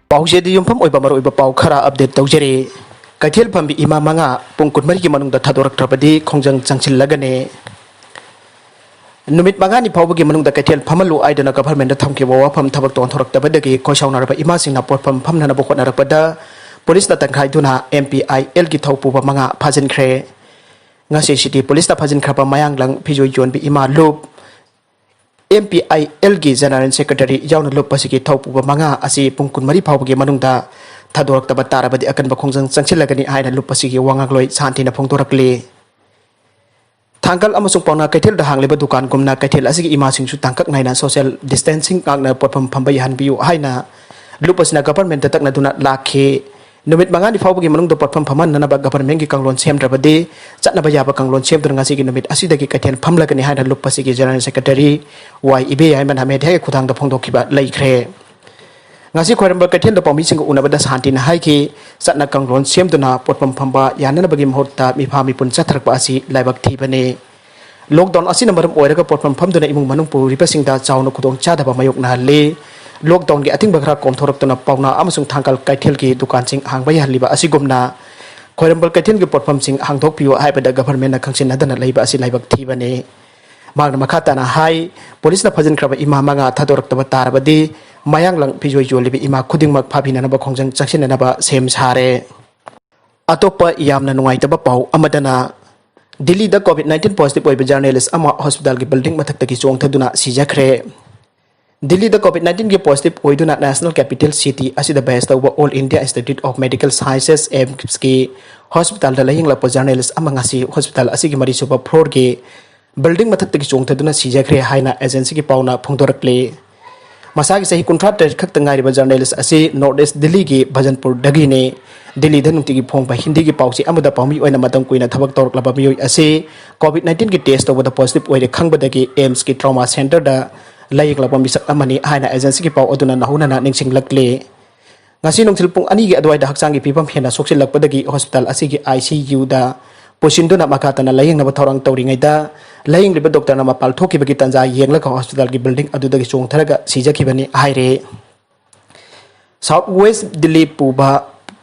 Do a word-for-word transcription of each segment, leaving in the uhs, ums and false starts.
ꯄꯥꯎꯖꯦꯗ ꯌꯨꯝꯐꯝ ꯑꯣꯏꯕ ꯃꯔꯨꯑꯣꯏꯕ ꯄꯥꯎ ꯈꯔ ꯑꯞꯗꯦꯠ ꯇꯧꯖꯔꯤ꯫ ꯀꯩꯊꯦꯜ ꯐꯝꯕꯤ ꯏꯃꯥ ꯃꯉꯥ ꯄꯨꯡ ꯀꯨꯟꯃꯔꯤꯒꯤ ꯃꯅꯨꯡꯗ ꯊꯥꯗꯣꯔꯛꯇ꯭ꯔꯕꯗꯤ ꯈꯣꯡꯖꯪ ꯆꯪꯁꯤꯜꯂꯒꯅꯤ꯫ ꯅꯨꯃꯤꯠ ꯃꯉꯥꯅꯤ ꯐꯥꯎꯕꯒꯤ ꯃꯅꯨꯡꯗ ꯀꯩꯊꯦꯜ ꯐꯝꯍꯜꯂꯨ ꯍꯥꯏꯗꯨꯅ ꯒꯚꯔꯟꯃꯦꯟꯠꯇ ꯊꯝꯈꯤꯕ ꯋꯥꯐꯝ ꯊꯕꯛꯇ ꯑꯣꯟꯊꯣꯔꯛꯇꯕꯗꯒꯤ ꯈꯣꯏꯁꯥꯎꯅꯔꯕ ꯏꯃꯥꯁꯤꯡꯅ ꯄꯣꯠꯐꯝ ꯐꯝꯅꯅꯕ ꯍꯣꯠꯅꯔꯛꯄꯗ ꯄꯨꯂꯤꯁꯅ ꯇꯪꯈꯥꯏꯗꯨꯅ ꯑꯦꯝ ꯄꯤ ꯑꯥꯏ ꯑꯦꯜꯒꯤ ꯊꯧ ꯄꯨꯕ ꯃꯉꯥ ꯐꯥꯖꯤꯟꯈ꯭ꯔꯦ꯫ ꯉꯁꯤ ꯁꯤꯇꯤ ꯄꯨꯂꯤꯁꯅ ꯐꯥꯖꯤꯟꯈ꯭ꯔꯕ ꯃꯌꯥꯡꯂꯪ ꯐꯤꯖꯣꯏ ꯌꯣꯟꯕꯤ ꯏꯃꯥ ꯂꯨꯞ, M P I algae general secretary ꯌꯥꯎꯅ ꯂꯨꯞ ꯑꯁꯤꯒꯤ ꯊꯧ ꯄꯨꯕ ꯃꯉꯥ ꯑꯁꯤ ꯄꯨꯡ ꯀꯨꯟꯃꯔꯤ ꯐꯥꯎꯕꯒꯤ ꯃꯅꯨꯡꯗ ꯊꯥꯗꯣꯔꯛꯇꯕ ꯇꯥꯔꯕꯗꯤ ꯑꯀꯟꯕ ꯈꯣꯡꯖꯪ ꯆꯪꯁꯤꯜꯂꯒꯅꯤ ꯍꯥꯏꯅ ꯂꯨꯞ ꯑꯁꯤꯒꯤ ꯋꯥꯉꯥꯡꯂꯣꯏ ꯁꯥꯟꯇꯤꯅ ꯐꯣꯡꯗꯣꯔꯛꯂꯤ꯫ ꯊꯥꯡꯒꯜ ꯑꯃꯁꯨꯡ ꯄꯥꯎꯅꯥ ꯀꯩꯊꯦꯜꯗ ꯍꯥꯡꯂꯤꯕ ꯗꯨꯀꯥꯟꯒꯨꯝꯅ ꯀꯩꯊꯦꯜ ꯑꯁꯤꯒꯤ ꯏꯃꯥꯁꯤꯡꯁꯨ ꯇꯥꯡꯀꯛ ꯅꯥꯏꯅ social distancing ꯉꯥꯛꯅ ꯄꯣꯠꯐꯝ ꯐꯝꯕ ꯌꯥꯍꯟꯕꯤꯌꯨ ꯍꯥꯏꯅ ꯂꯨꯞ ꯑꯁꯤꯅ ꯒꯚꯔꯟꯃꯦꯟꯠꯇ ꯇꯛꯅꯗꯨꯅ ꯂꯥꯛꯈꯤ꯫ ꯅꯨꯃꯤꯠ ꯃꯉꯥꯅꯤ ꯐꯥꯎꯕꯒꯤ ꯃꯅꯨꯡꯗ ꯄꯣꯠꯐꯝ ꯐꯝꯍꯟꯅꯅꯕ ꯒꯚꯔꯟꯃꯦꯟꯠꯀꯤ ꯀꯥꯡꯂꯣꯟ ꯁꯦꯝꯗ꯭ꯔꯕꯗꯤ ꯆꯠꯅꯕ ꯌꯥꯕ ꯀꯥꯡꯂꯣꯟ ꯁꯦꯝꯗꯨꯅ ꯉꯁꯤꯒꯤ ꯅꯨꯃꯤꯠ ꯑꯁꯤꯗꯒꯤ ꯀꯩꯊꯦꯜ ꯐꯝꯂꯒꯅꯤ ꯍꯥꯏꯅ ꯂꯨꯞ ꯑꯁꯤꯒꯤ ꯖꯦꯅꯔꯦꯜ ꯁꯦꯀ꯭ꯔꯦꯇꯔꯤ ꯋꯥꯏ ꯏꯕꯦꯌꯥꯏꯃꯅ ꯃꯦꯗꯤꯌꯥꯒꯤ ꯈꯨꯠꯊꯥꯡꯗ ꯐꯣꯡꯗꯣꯛꯈꯤꯕ ꯂꯩꯈ꯭ꯔꯦ꯫ ꯉꯁꯤ ꯈ꯭ꯋꯥꯏꯔꯝꯕꯟ ꯀꯩꯊꯦꯜꯗ ꯄꯥꯎꯃꯤꯁꯤꯡꯒ ꯎꯅꯕꯗ ꯁꯥꯟꯇꯤꯅ ꯍꯥꯏꯈꯤ, ꯆꯠꯅ ꯀꯥꯡꯂꯣꯟ ꯁꯦꯝꯗꯨꯅ ꯄꯣꯠꯐꯝ ꯐꯝꯕ ꯌꯥꯅꯅꯕꯒꯤ ꯃꯍꯨꯠꯇ ꯃꯤꯐꯥ ꯃꯤꯄꯨꯟ ꯆꯠꯊꯔꯛꯄ ꯑꯁꯤ ꯂꯥꯏꯕꯛ ꯊꯤꯕꯅꯤ꯫ ꯂꯣꯛꯗꯥꯎꯟ ꯑꯁꯤꯅ ꯃꯔꯝ ꯑꯣꯏꯔꯒ ꯄꯣꯠꯐꯝ ꯐꯝꯗꯨꯅ ꯏꯃꯨꯡ ꯃꯅꯨꯡ ꯄꯨꯔꯤꯕꯁꯤꯡꯗ ꯆꯥꯎꯅ ꯈꯨꯗꯣꯡꯆꯥꯗꯕ ꯃꯥꯌꯣꯛꯅꯍꯜꯂꯤ꯫ ꯂꯣꯛꯗꯥꯎꯟꯒꯤ ꯑꯊꯤꯡꯕ ꯈꯔ ꯀꯣꯝꯊꯣꯔꯛꯇꯨꯅ ꯄꯥꯎꯅꯥ ꯑꯃꯁꯨꯡ ꯊꯥꯡꯒꯜ ꯀꯩꯊꯦꯜꯒꯤ ꯗꯨꯀꯥꯟꯁꯤꯡ ꯍꯥꯡꯕ ꯌꯥꯍꯜꯂꯤꯕ ꯑꯁꯤꯒꯨꯝꯅ ꯈ꯭ꯋꯥꯏꯔꯝꯕꯟ ꯀꯩꯊꯦꯜꯒꯤ ꯄꯣꯠꯐꯝꯁꯤꯡ ꯍꯥꯡꯗꯣꯛꯄꯤꯌꯨ ꯍꯥꯏꯕꯗ ꯒꯚꯔꯟꯃꯦꯟꯠꯅ ꯈꯪꯁꯤꯟꯅꯗꯅ ꯂꯩꯕ ꯑꯁꯤ ꯂꯥꯏꯕꯛ ꯊꯤꯕꯅꯤ꯫ ꯃꯍꯥꯛꯅ ꯃꯈꯥ ꯇꯥꯅ ꯍꯥꯏ, ꯄꯨꯂꯤꯁꯅ ꯐꯥꯖꯤꯟꯈ꯭ꯔꯕ ꯏꯃꯥ ꯃꯉꯥ ꯊꯥꯗꯣꯔꯛꯇꯕ ꯇꯥꯔꯕꯗꯤ ꯃꯌꯥꯡꯂꯪ ꯐꯤꯖꯣꯏ ꯌꯣꯜꯂꯤꯕ ꯏꯃꯥ ꯈꯨꯗꯤꯡꯃꯛ ꯐꯥꯕꯤꯅꯅꯕ ꯈꯣꯡꯖꯪ ꯆꯪꯁꯤꯟꯅꯅꯕ ꯁꯦꯝ ꯁꯥꯔꯦ꯫ ꯑꯇꯣꯞꯄ ꯌꯥꯝꯅ ꯅꯨꯡꯉꯥꯏꯇꯕ ꯄꯥꯎ ꯑꯃꯗꯅ, ꯗꯤꯜꯂꯤꯗ ꯀꯣꯚꯤꯗ ꯅꯥꯏꯟꯇꯤꯟ ꯄꯣꯖꯤꯇꯤꯚ ꯑꯣꯏꯕ ꯖꯔꯅꯦꯂꯤꯁ ꯑꯃ ꯍꯣꯁꯄꯤꯇꯥꯜꯒꯤ ꯕꯤꯜꯗꯤꯡ ꯃꯊꯛꯇꯒꯤ ꯆꯣꯡꯊꯗꯨꯅ ꯁꯤꯖꯈ꯭ꯔꯦ꯫ ꯗꯤꯜꯂꯤꯗ ꯀꯣꯚꯤꯗ ꯅꯥꯏꯟꯇꯤꯟꯒꯤ ꯄꯣꯖꯤꯇꯤꯚ ꯑꯣꯏꯗꯨꯅ ꯅꯦꯁꯅꯦꯜ ꯀꯦꯄꯤꯇꯦꯜ ꯁꯤꯇꯤ ꯑꯁꯤꯗ ꯕꯦꯁ ꯇꯧꯕ all India institute of medical sciences, ꯑꯦꯝꯁꯀꯤ ꯍꯣꯁꯄꯤꯇꯥꯜꯗ ꯂꯥꯌꯦꯡꯂꯛꯄ ꯖꯔꯅꯦꯂꯤꯁ ꯑꯃ ꯉꯁꯤ ꯍꯣꯁꯄꯤꯇꯥꯜ ꯑꯁꯤꯒꯤ ꯃꯔꯤꯁꯨꯕ ꯐ꯭ꯂꯣꯔꯒꯤ ꯕꯤꯜꯗꯤꯡ ꯃꯊꯛꯇꯒꯤ ꯆꯣꯡꯊꯗꯨꯅ ꯁꯤꯖꯈ꯭ꯔꯦ ꯍꯥꯏꯅ ꯑꯦꯖꯦꯟꯁꯤꯒꯤ ꯄꯥꯎꯅ ꯐꯣꯡꯗꯣꯔꯛꯂꯤ꯫ ꯃꯁꯥꯒꯤ ꯆꯍꯤ ꯀꯨꯟꯊ꯭ꯔꯥ ꯇꯔꯦꯠ ꯈꯛꯇ ꯉꯥꯏꯔꯤꯕ ꯖꯔꯅꯦꯂꯤꯁ ꯑꯁꯤ ꯅꯣꯔꯠ ꯏꯁ ꯗꯤꯜꯂꯤꯒꯤ ꯚꯖꯟꯄꯨꯔꯗꯒꯤꯅꯤ꯫ ꯗꯤꯜꯂꯤꯗ ꯅꯨꯡꯇꯤꯒꯤ ꯐꯣꯡꯕ ꯍꯤꯟꯗꯤꯒꯤ ꯄꯥꯎꯆꯦ ꯑꯃꯗ ꯄꯥꯎꯃꯤ ꯑꯣꯏꯅ ꯃꯇꯝ ꯀꯨꯏꯅ ꯊꯕꯛ ꯇꯧꯔꯛꯂꯕ ꯃꯤꯑꯣꯏ ꯑꯁꯤ ꯀꯣꯚꯤꯗ ꯅꯥꯏꯟꯇꯤꯟꯒꯤ ꯇꯦꯁ ꯇꯧꯕꯗ ꯄꯣꯖꯤꯇꯤꯚ ꯑꯣꯏꯔꯦ ꯈꯪꯕꯗꯒꯤ ꯑꯦꯝꯁꯀꯤ ꯇ꯭ꯔꯣꯃꯥ ꯁꯦꯟꯇꯔꯗ ꯂꯥꯌꯦꯡꯂꯛꯄ ꯃꯤꯁꯛ ꯑꯃꯅꯤ ꯍꯥꯏꯅ ꯑꯦꯖꯦꯟꯁꯤꯒꯤ ꯄꯥꯎ ꯑꯗꯨꯅ ꯅꯧꯍꯧꯅꯅ ꯅꯤꯡꯁꯤꯡꯂꯛꯂꯤ꯫ ꯉꯁꯤ ꯅꯨꯡꯊꯤꯜ ꯄꯨꯡ ꯑꯅꯤꯒꯤ ꯑꯗꯨꯋꯥꯏꯗ ꯍꯛꯆꯥꯡꯒꯤ ꯐꯤꯕꯝ ꯍꯦꯟꯅ ꯁꯣꯛꯆꯤꯜꯂꯛꯄꯗꯒꯤ ꯍꯣꯁꯄꯤꯇꯥꯜ ꯑꯁꯤꯒꯤ ꯑꯥꯏ ꯁꯤ ꯌꯨꯗ ꯄꯨꯁꯤꯟꯗꯨꯅ ꯃꯈꯥ ꯇꯥꯅ ꯂꯥꯌꯦꯡꯅꯕ ꯊꯧꯔꯥꯡ ꯇꯧꯔꯤꯉꯩꯗ, ꯂꯥꯌꯦꯡꯂꯤꯕ ꯗꯣꯛꯇꯔꯅ ꯃꯄꯥꯜ ꯊꯣꯛꯈꯤꯕꯒꯤ ꯇꯥꯟꯖꯥ ꯌꯦꯡꯂꯒ ꯍꯣꯁꯄꯤꯇꯥꯜꯒꯤ ꯕꯤꯜꯗꯤꯡ ꯑꯗꯨꯗꯒꯤ ꯆꯣꯡꯊꯔꯒ ꯁꯤꯖꯈꯤꯕꯅꯤ ꯍꯥꯏꯔꯦ꯫ South West Delhi ꯄꯨꯕ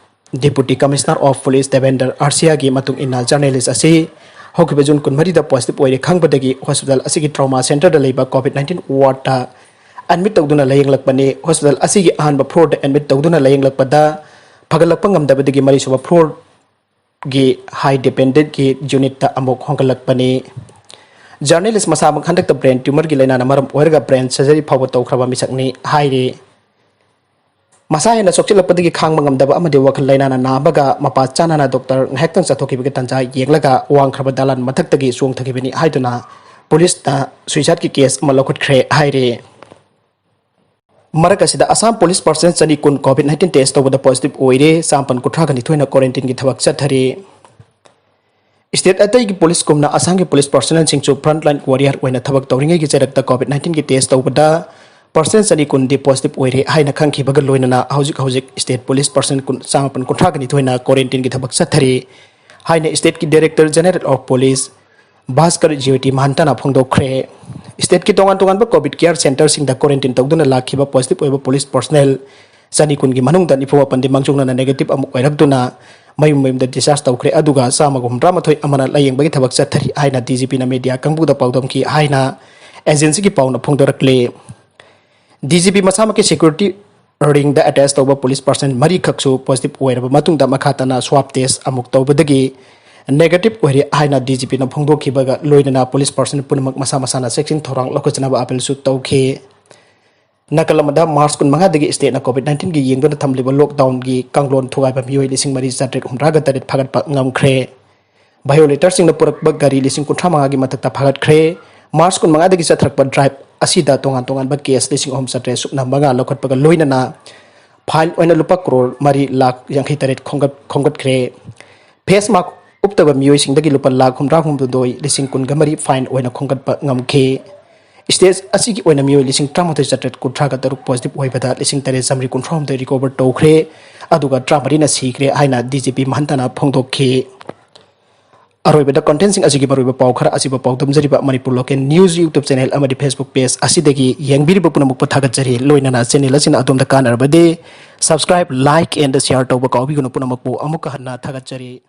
Deputy Commissioner of Police Devender Arsiaꯒꯤ ꯃꯇꯨꯡ ꯏꯟꯅ, journalist ꯑꯁꯤ ꯍꯧꯈꯤꯕ June ꯀꯨꯟꯃꯔꯤꯗ positive ꯑꯣꯏꯔꯦ ꯈꯪꯕꯗꯒꯤ hospital ꯑꯁꯤꯒꯤ trauma centreꯗ ꯂꯩꯕ COVID nineteen wardꯇ admit ꯇꯧꯗꯨꯅ ꯂꯥꯌꯦꯡꯂꯛꯄꯅꯤ꯫ Hospital ꯑꯁꯤꯒꯤ ꯑꯍꯥꯟꯕ floorꯗ admit ꯇꯧꯗꯨꯅ ꯂꯥꯌꯦꯡꯂꯛꯄꯗ ꯐꯒꯠꯂꯛꯄ ꯉꯝꯗꯕꯗꯒꯤ ꯃꯔꯤꯁꯨꯕ floor ꯒꯤ high dependentꯀꯤ unitꯇ ꯑꯃꯨꯛ ꯍꯣꯡꯒꯠꯂꯛꯄꯅꯤ꯫ Journalist ꯃꯁꯥꯃꯛ ꯍꯟꯗꯛꯇ brain tumorꯒꯤ ꯂꯥꯏꯅꯥꯅ ꯃꯔꯝ ꯑꯣꯏꯔꯒ brain surgery ꯐꯥꯎꯕ ꯇꯧꯈ꯭ꯔꯕ ꯃꯤꯁꯛꯅꯤ ꯍꯥꯏꯔꯤ꯫ ꯃꯁꯥ ꯍꯦꯟꯅ ꯁꯣꯛꯆꯤꯜꯂꯛꯄꯗꯒꯤ ꯈꯥꯡꯕ ꯉꯝꯗꯕ ꯑꯃꯗꯤ ꯋꯥꯈꯜ ꯂꯩꯅꯥꯅ ꯅꯥꯕꯒ ꯃꯄꯥ ꯆꯥꯅꯅ doctor ꯉꯥꯏꯍꯥꯛꯇꯪ ꯆꯠꯊꯣꯛꯈꯤꯕꯒꯤ ꯇꯥꯟꯖꯥ ꯌꯦꯡꯂꯒ ꯋꯥꯡꯈ꯭ꯔꯕ ꯗꯥꯂꯥꯟ ꯃꯊꯛꯇꯒꯤ ꯆꯣꯡꯊꯈꯤꯕꯅꯤ ꯍꯥꯏꯗꯨꯅ ꯄꯨꯂꯤꯁꯅ suicideꯀꯤ case ꯑꯃ ꯂꯧꯈꯠꯈ꯭ꯔꯦ ꯍꯥꯏꯔꯤ꯫ ꯃꯔꯛ ꯑꯁꯤꯗ ꯑꯁꯥꯝ ꯄꯨꯂꯤꯁ personnel ꯆꯅꯤ ꯀꯨꯟ COVID nineteen test ꯇꯧꯕꯗ positive ꯑꯣꯏꯔꯦ꯫ ꯆꯥꯃꯥꯄꯟ ꯀꯨꯟꯊ꯭ꯔꯥꯒ ꯅꯤꯊꯣꯏꯅ quarantineꯒꯤ ꯊꯕꯛ ꯆꯠꯊꯔꯤ꯫ State ꯑꯇꯩꯒꯤ ꯄꯨꯂꯤꯁꯀꯨꯝꯅ ꯑꯁꯥꯝꯒꯤ ꯄꯨꯂꯤꯁ personnelꯁꯤꯡꯁꯨ frontline warrior ꯑꯣꯏꯅ ꯊꯕꯛ ꯇꯧꯔꯤꯉꯩꯒꯤ ꯆꯩꯔꯛꯇ COVID nineteenꯒꯤ test ꯇꯧꯕꯗ personnel ꯆꯅꯤ ꯀꯨꯟꯗꯤ positive ꯑꯣꯏꯔꯦ ꯍꯥꯏꯅ ꯈꯪꯈꯤꯕꯒ ꯂꯣꯏꯅꯅ ꯍꯧꯖꯤꯛ ꯍꯧꯖꯤꯛ state ꯄꯨꯂꯤꯁ personnel ꯀꯨꯟ, ꯆꯥꯃꯥꯄꯟ ꯀꯨꯟꯊ꯭ꯔꯥꯒ ꯅꯤꯊꯣꯏꯅ quarantineꯒꯤ ꯊꯕꯛ ꯆꯠꯊꯔꯤ ꯍꯥꯏꯅ stateꯀꯤ Director General of Police Bhaskar Jyoti ꯃꯍꯟꯇꯅ ꯐꯣꯡꯗꯣꯛꯈ꯭ꯔꯦ꯫ Stateꯀꯤ ꯇꯣꯉꯥꯟ ꯇꯣꯉꯥꯟꯕ COVID care centreꯁꯤꯡꯗ quarantine ꯇꯧꯗꯨꯅ ꯂꯥꯛꯈꯤꯕ positive ꯑꯣꯏꯕ ꯄꯨꯂꯤꯁ personnel ꯆꯅꯤ ꯀꯨꯟꯒꯤ ꯃꯅꯨꯡꯗ ꯅꯤꯐꯨ ꯃꯥꯄꯟꯗꯤ ꯃꯥꯡꯖꯧꯅꯅ negative ꯑꯃꯨꯛ ꯑꯣꯏꯔꯛꯇꯨꯅ ꯃꯌꯨꯝ ꯃꯌꯨꯝꯗ discharge ꯇꯧꯈ꯭ꯔꯦ꯫ ꯑꯗꯨꯒ ꯆꯥꯝꯃꯒ ꯍꯨꯝꯗ꯭ꯔꯥ ꯃꯥꯊꯣꯏ ꯑꯃꯅ ꯂꯥꯌꯦꯡꯕꯒꯤ ꯊꯕꯛ ꯆꯠꯊꯔꯤ ꯍꯥꯏꯅ DGPꯅ media ꯀꯥꯡꯕꯨꯗ ꯄꯥꯎꯗꯝꯈꯤ ꯍꯥꯏꯅ agencyꯒꯤ ꯄꯥꯎꯅ ꯐꯣꯡꯗꯣꯔꯛꯂꯤ꯫ DGP ꯃꯁꯥꯃꯛꯀꯤ security ringꯗ attach ꯇꯧꯕ ꯄꯨꯂꯤꯁ personnel ꯃꯔꯤꯈꯛꯁꯨ positive ꯑꯣꯏꯔꯕ ꯃꯇꯨꯡꯗ ꯃꯈꯥ ꯇꯥꯅ swab test ꯑꯃꯨꯛ ꯇꯧꯕꯗꯒꯤ negative ꯑꯣꯏꯔꯦ ꯍꯥꯏꯅ DGPꯅ ꯐꯣꯡꯗꯣꯛꯈꯤꯕꯒ ꯂꯣꯏꯅꯅ ꯄꯨꯂꯤꯁ personnel ꯄꯨꯝꯅꯃꯛ ꯃꯁꯥ ꯃꯁꯥꯅ ꯆꯦꯛꯁꯤꯟ ꯊꯧꯔꯥꯡ ꯂꯧꯈꯠꯆꯅꯕ appealꯁꯨ ꯇꯧꯈꯤ꯫ ꯅꯥꯀꯜ ꯑꯃꯗ, March ꯀꯨꯟꯃꯉꯥꯗꯒꯤ stateꯅ COVID nineteenꯒꯤ ꯌꯦꯡꯗꯨꯅ ꯊꯝꯂꯤꯕ lockdownꯒꯤ ꯀꯥꯡꯂꯣꯟ ꯊꯨꯒꯥꯏꯕ ꯃꯤꯑꯣꯏ ꯂꯤꯁꯤꯡ ꯃꯔꯤ ꯆꯥꯇ꯭ꯔꯦꯠ ꯍꯨꯝꯗ꯭ꯔꯥꯒ ꯇꯔꯦꯠ ꯐꯥꯒꯠꯄ ꯉꯝꯈ꯭ꯔꯦ꯫ Violatorꯁꯤꯡꯅ ꯄꯨꯔꯛꯄ ꯒꯥꯔꯤ ꯂꯤꯁꯤꯡ ꯀꯨꯟꯊ꯭ꯔꯥ ꯃꯉꯥꯒꯤ ꯃꯊꯛꯇ ꯐꯥꯒꯠꯈ꯭ꯔꯦ꯫ March ꯀꯨꯟꯃꯉꯥꯗꯒꯤ ꯆꯠꯊꯔꯛꯄ drive ꯑꯁꯤꯗ ꯇꯣꯉꯥꯟ ꯇꯣꯉꯥꯟꯕ case ꯂꯤꯁꯤꯡ ꯑꯍꯨꯝ ꯆꯥꯇ꯭ꯔꯦꯠ ꯁꯨꯞꯅ ꯃꯉꯥ ꯂꯧꯈꯠꯄꯒ ꯂꯣꯏꯅꯅ fine ꯑꯣꯏꯅ ꯂꯨꯄꯥ ꯀ꯭ꯔꯣꯔ ꯃꯔꯤ ꯂꯥꯈ ꯌꯥꯡꯈꯩ ꯇꯔꯦꯠ ꯈꯣꯝꯒꯠ-, ꯈꯣꯝꯒꯠꯈ꯭ꯔꯦ꯫ Face mask ꯎꯞꯇꯕ ꯃꯤꯑꯣꯏꯁꯤꯡꯗꯒꯤ ꯂꯨꯄꯥ ꯂꯥꯈ ꯍꯨꯝꯗ꯭ꯔꯥ ꯍꯨꯝꯗꯣꯏ ꯂꯤꯁꯤꯡ ꯀꯨꯟꯒ ꯃꯔꯤ fine ꯑꯣꯏꯅ ꯈꯣꯝꯒꯠꯄ ꯉꯝꯈꯤ꯫ State ꯑꯁꯤꯒꯤ ꯑꯣꯏꯅ ꯃꯤꯑꯣꯏ ꯂꯤꯁꯤꯡ ꯇꯔꯥꯃꯥꯊꯣꯏ ꯆꯥꯇ꯭ꯔꯦꯠ ꯀꯨꯟꯊ꯭ꯔꯥꯒ ꯇꯔꯨꯛ positive ꯑꯣꯏꯕꯗ ꯂꯤꯁꯤꯡ ꯇꯔꯦꯠ ꯆꯥꯃꯔꯤ ꯀꯨꯟꯊ꯭ꯔꯥ ꯍꯨꯝꯗꯣꯏ recover ꯇꯧꯈ꯭ꯔꯦ, ꯑꯗꯨꯒ ꯇꯔꯥꯃꯔꯤꯅ ꯁꯤꯈ꯭ꯔꯦ ꯍꯥꯏꯅ DGP ꯃꯍꯟꯇꯅ ꯐꯣꯡꯗꯣꯛꯈꯤ꯫ ꯑꯔꯣꯏꯕꯗ contentꯁꯤꯡ ꯑꯁꯤꯒꯤ ꯃꯔꯨꯑꯣꯏꯕ ꯄꯥꯎ ꯈꯔ ꯑꯁꯤꯕꯨ ꯄꯥꯎꯗꯝꯖꯔꯤꯕ Manipur Local News YouTube channel ꯑꯃꯗꯤ Facebook page ꯑꯁꯤꯗꯒꯤ ꯌꯦꯡꯕꯤꯔꯤꯕ ꯄꯨꯝꯅꯃꯛꯄꯨ ꯊꯥꯒꯠꯆꯔꯤ꯫ ꯂꯣꯏꯅꯅ channel ꯑꯁꯤꯅ ꯑꯗꯣꯝꯗ ꯀꯥꯟꯅꯔꯕꯗꯤ Subscribe, like and share ꯇꯧꯕ ꯀꯥꯎꯕꯤꯒꯅꯨ꯫ ꯄꯨꯝꯅꯃꯛꯄꯨ ꯑꯃꯨꯛꯀ ꯍꯟꯅ ꯊꯥꯒꯠꯆꯔꯤ꯫